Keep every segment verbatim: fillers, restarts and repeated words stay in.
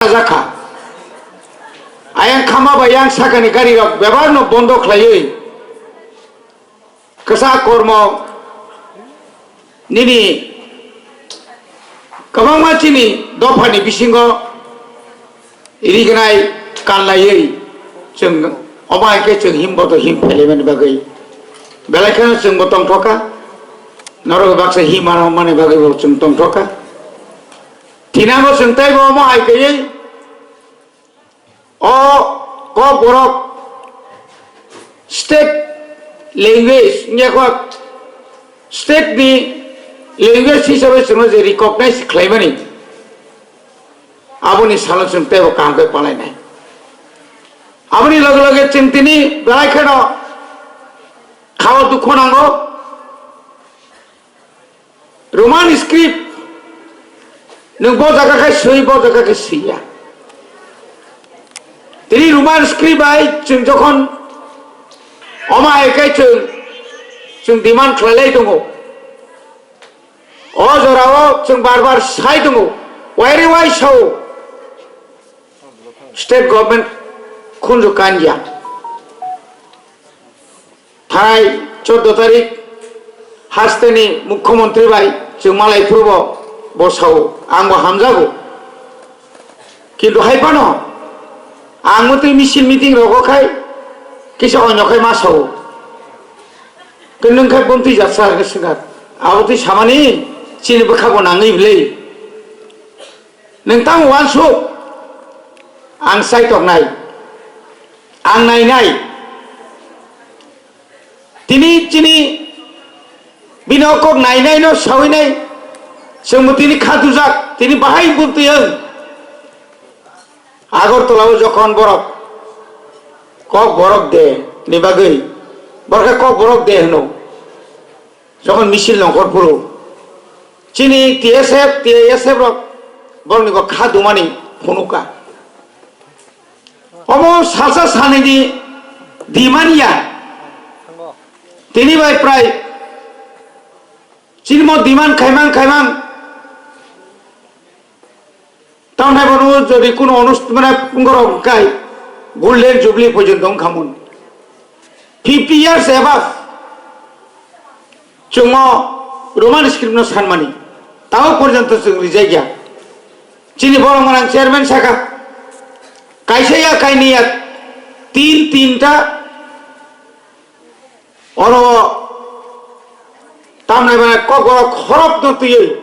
jakha. Ayang khama bai yang sakani gari rok bebar no bondo khlaiwi kwsa kormo nini kwbangma chini dophani bisingo rignai kanlaiwi chwng omo hai khe chwng himboto him phailaimani bagwi belai kheno chwngbo tongthokha. Norok baksa hima rwmani bagwi bo chwng tongthokha. Thinango chwng teibo omo hai kaiwi o Kokborok state language wngya kho, state ni language hisabe chwngno je recognize khlaimani, aboni salo chwng teibo kaham khe palainai. Aboni loge loge chwng tini belai kheno khao dukhu nango. Roman script nwng bo jaga khai swi, bo jaga khai swiya. Tini Roman script bai chwng jokhon omo hai khai chwng, chwng demand khlailai tongo. O jorao chwng bar bar sai tongo. Waire wai sao. State government khunju kanya. Thai chordo tarik hasteni mukhyamantri bai chwng malai phuru bo, bo sao, ang bo hamjago. Kintu hai phano ang motwi misil meeting rogo khai kisa onyo khai ma sao. Ke nwng khai bomtwi jatsa ke swngkha. Abo twi samani chini bwkha bo nangwi bwlwi. Nwng tamo uansuk, ang saitoknai, ang nainai. Tini chini bini o kok nainai no sawinai, chwngbo tini khatujak, tini bahai bumtwi ang. Agartala o jokhon borok Kokborok de ni bagwi, borok khe Kokborok de hwno. Jokhon misil nongkhor phuru chini T S F, T S F rok borokni bo kha dumani phunukha. Omo salsa sanini dimani ya. Tini bai prai chini mo diman khaimang khaimang. Tamni bono jodi kuno onust-, mane, borok kai Golden Jubilee porjonto wngkha mun. Fifty years above chwngno Roman script no sanmani. Tao porjonto chwng rijak ya. Chini borok manang chairman saka. Kaisa ya kaini ya tin tinta Oro tamnai bai kokborok khorokno twiwi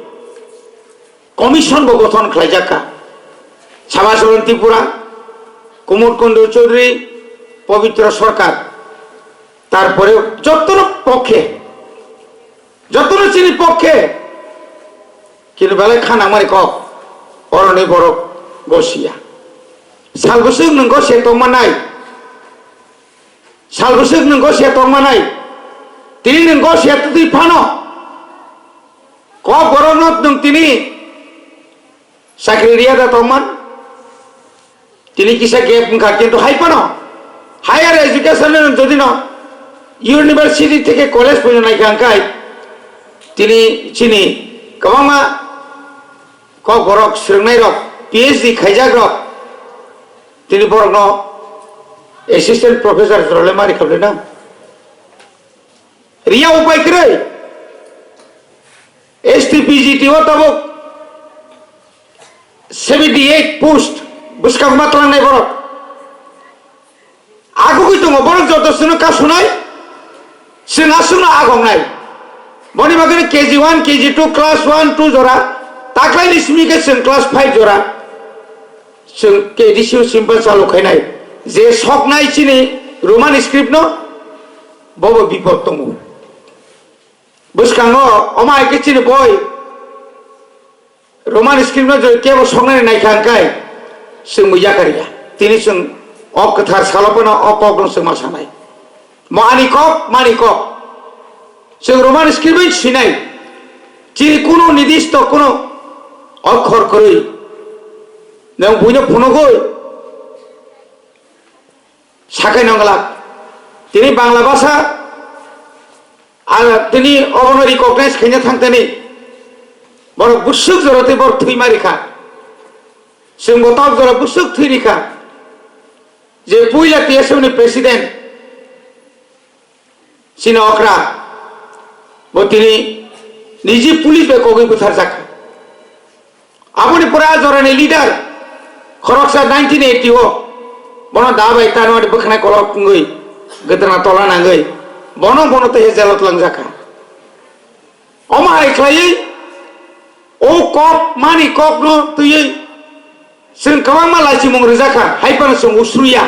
commission bo gothon khlaijak kha. Sabasaran Tripura, Kumud Kundu Chaudhary, Pabitra Sarkar, tarpore jottono pokkhe, jottono chini pokkhe, kintu belai kha nangmani kok, oroni borok gosiya. Sal bwswk nwng gosiya tongmanai. Sal bwswk nwng gosiya tongmanai, tini nwng gosiya twtwi phano, kokborokno nwng tini chakri riya da tongman, tini kisa gap wngkha, kintu hai phano higher education no jodi no university theke college poino naikha hwnkhe tini chini kwbangma kokborok swrwngnairok, P H D khaijakrok, tini borokno assistant professor role mari khablina. Riya upai kwrwi, S T P G T o tabuk seventy eight post bwskang ma twlangnai borok. Agugwi tongo, borok joto chwngno kasunai, chwng aswkno agongnai. Boni bagwino K G one, K G two, class one, two jora, taklaini simi khe chwng class five jora. Chwng K D C o simple chalo khainai. Je soknai chini Roman script no, bobo bipod tongo. Bwskango omo hai khe chini boi Roman script no jodi kebo soknani naikha hwnkhe chwng bo yakarya. Tini chwng o kwthar salo phano o kok no chwng ma sanai. Mo ani kok, mani kok. Chwng Roman script bai sinai. Chini kuno nidisto kuno okhor kwrwi. Nwng buino phunugwi. Sakai nonglak. Tini Bangla bhasha, ah, tini obono recognize khaina thangtani. Borok bwswk jorotwi borok thwima rikha. Chwng bo tok jora bwswk thwi rikha je puila T S F ni president chini okra bo tini niji police bai kogwi butharjak. Aboni pore a jorani leader khoroksa nineteen eighty o bono da bai tanwadi bwkhanai kolok wngwi gwdana tola nangwi bono bono tei jelot langjakha. Omo hai khlaiwi o kok mani kokno twiwi chwng kwbangma laichimung rwjakha, hai phano chwng usruya.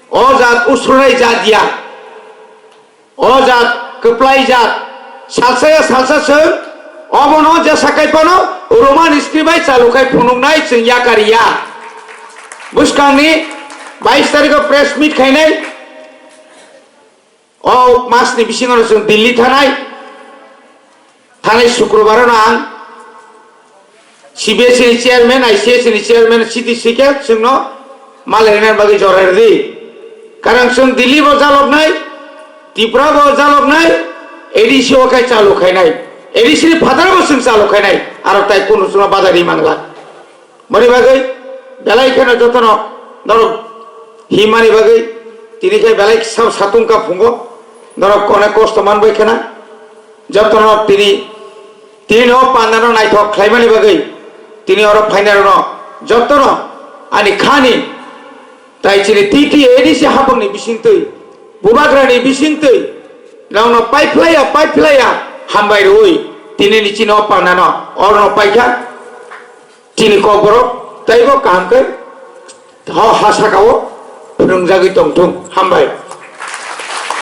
O jat usrunai jat ya. O jat kwplai jat. Salsa ya salsa chwng obono jesa kai phano Roman script bai chalukhai phunuknai chwng yakar ya. Bwskangni bais tarikho press meet khainai. O masni bisingo chwng Delhi thanai, thanai Sukrobar no ang C B S E ni chairman, I C S E ni chairman, C T C khe chwngno mal rinani bagwi jora rwdi. Karon chwng Delhi bo jaloknai, Tripura bo jaloknai, A D C o khai chalu khainai, A D C ni phataro bo chwng chalu khainai, aro tai kunu chwngno badari mangla. Boni bagwi belai kheno jotono norok himani bagwi tini khe belai sab satung ka phungo norok konek kosto man bai khena jotono tini tini o pandano naithok khlaimani bagwi tini oro phainairokno jotono ani khani tai chini T T A D C hapangni bisingtwi bubagrani bisingtwi nokno paiphlaiya paiphlaiya hambai rwui tini ni chini o pandano orono paikha. Chini kokborok teibo kaham khe ha, ha sakao phwrwngjagwi tongthung. Hambai.